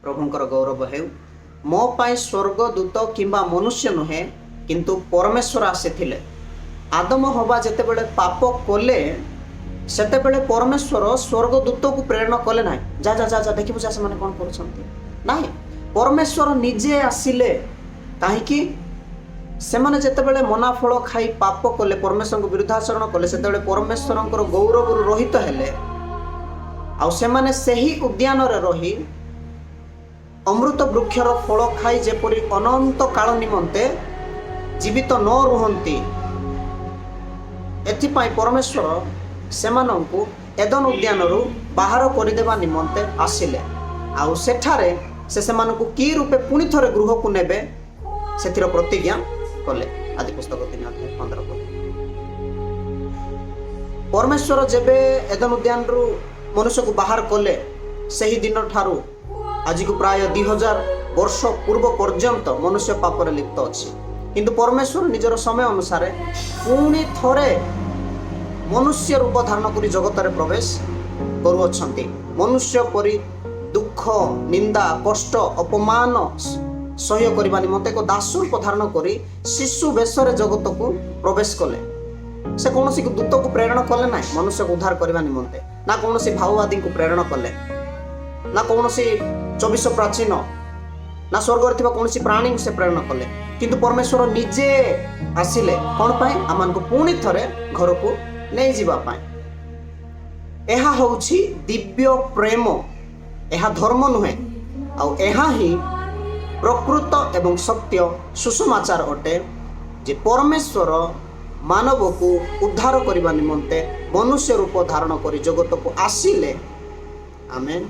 ପ୍ରଭୁଙ୍କର ଗୌରବ ହେଉ। ମୋ ପାଇଁ ସ୍ୱର୍ଗଦୂତ କିମ୍ବା ମନୁଷ୍ୟ ନୁହେଁ, କିନ୍ତୁ ପରମେଶ୍ୱର ଆସିଥିଲେ। ଆଦମ ହବା ଯେତେବେଳେ ପାପ କଲେ, ସେତେବେଳେ ପରମେଶ୍ୱର ସ୍ୱର୍ଗଦୂତକୁ ପ୍ରେରଣ କଲେ ନାହିଁ, "ଯା, ଯା, ଯା, ଯା, ଦେଖିବୁ ଯା, ସେମାନେ କ'ଣ କରୁଛନ୍ତି।" ନାହିଁ, ପରମେଶ୍ୱର ନିଜେ ଆସିଲେ। କାହିଁକି? ସେମାନେ ଯେତେବେଳେ ମନା ଫଳ ଖାଇ ପାପ କଲେ, ପରମେଶ୍ୱରଙ୍କ ବିରୁଦ୍ଧାଚରଣ କଲେ, ସେତେବେଳେ ପରମେଶ୍ୱରଙ୍କର ଗୌରବରୁ ରହିତ ହେଲେ। ଆଉ ସେମାନେ ସେହି ଉଦ୍ୟାନରେ ରହି ଅମୃତ ବୃକ୍ଷର ଫଳ ଖାଇ ଯେପରି ଅନନ୍ତ କାଳ ନିମନ୍ତେ ଜୀବିତ ନ ରୁହନ୍ତି, ଏଥିପାଇଁ ପରମେଶ୍ୱର ସେମାନଙ୍କୁ ଏଦନ ଉଦ୍ୟାନରୁ ବାହାର କରିଦେବା ନିମନ୍ତେ ଆସିଲେ। ଆଉ ସେଠାରେ ସେ ସେମାନଙ୍କୁ କି ରୂପେ ପୁଣି ଥରେ ଗୃହକୁ ନେବେ, ସେଥିର ପ୍ରତିଜ୍ଞା କଲେ। ଆଦି ପୁସ୍ତକ 3 ଅଧ୍ୟାୟ 15 ପଦ। ପରମେଶ୍ୱର ଯେବେ ଏଦନ ଉଦ୍ୟାନରୁ ମନୁଷ୍ୟକୁ ବାହାର କଲେ, ସେହି ଦିନ ଠାରୁ ଆଜିକୁ ପ୍ରାୟ 2000 ବର୍ଷ ପୂର୍ବ ପର୍ଯ୍ୟନ୍ତ ମନୁଷ୍ୟ ପାପରେ ଲିପ୍ତ ଅଛି। କିନ୍ତୁ ପରମେଶ୍ୱର ନିଜର ସମୟ ଅନୁସାରେ ପୁଣି ଥରେ ମନୁଷ୍ୟ ରୂପ ଧାରଣ କରି ଜଗତରେ ପ୍ରବେଶ କରୁଅଛନ୍ତି। ମନୁଷ୍ୟ ପରି ଦୁଃଖ, ନିନ୍ଦା, କଷ୍ଟ, ଅପମାନ ସହ୍ୟ କରିବା ନିମନ୍ତେ ଏକ ଦାସ ରୂପ ଧାରଣ କରି ଶିଶୁ ବେଶରେ ଜଗତକୁ ପ୍ରବେଶ କଲେ। ସେ କୌଣସି ଦୂତକୁ ପ୍ରେରଣ କଲେ ନାହିଁ ମନୁଷ୍ୟକୁ ଉଦ୍ଧାର କରିବା ନିମନ୍ତେ, ନା କୌଣସି ଭାବବାଦୀଙ୍କୁ ପ୍ରେରଣ କଲେ, ନା କୌଣସି 24 ପ୍ରାଚୀନ, ନା ସ୍ୱର୍ଗରେ ଥିବା କୌଣସି ପ୍ରାଣୀଙ୍କୁ ସେ ପ୍ରେରଣ କଲେ। କିନ୍ତୁ ପରମେଶ୍ୱର ନିଜେ ଆସିଲେ। କ'ଣ ପାଇଁ? ଆମମାନଙ୍କୁ ପୁଣି ଥରେ ଘରକୁ ନେଇଯିବା ପାଇଁ। ଏହା ହେଉଛି ଦିବ୍ୟ ପ୍ରେମ। ଏହା ଧର୍ମ ନୁହେଁ। ଆଉ ଏହା ହିଁ ପ୍ରକୃତ ଏବଂ ସତ୍ୟ ସୁସମାଚାର ଅଟେ ଯେ ପରମେଶ୍ୱର ମାନବକୁ ଉଦ୍ଧାର କରିବା ନିମନ୍ତେ ମନୁଷ୍ୟ ରୂପ ଧାରଣ କରି ଜଗତକୁ ଆସିଲେ। ଆମେନ୍।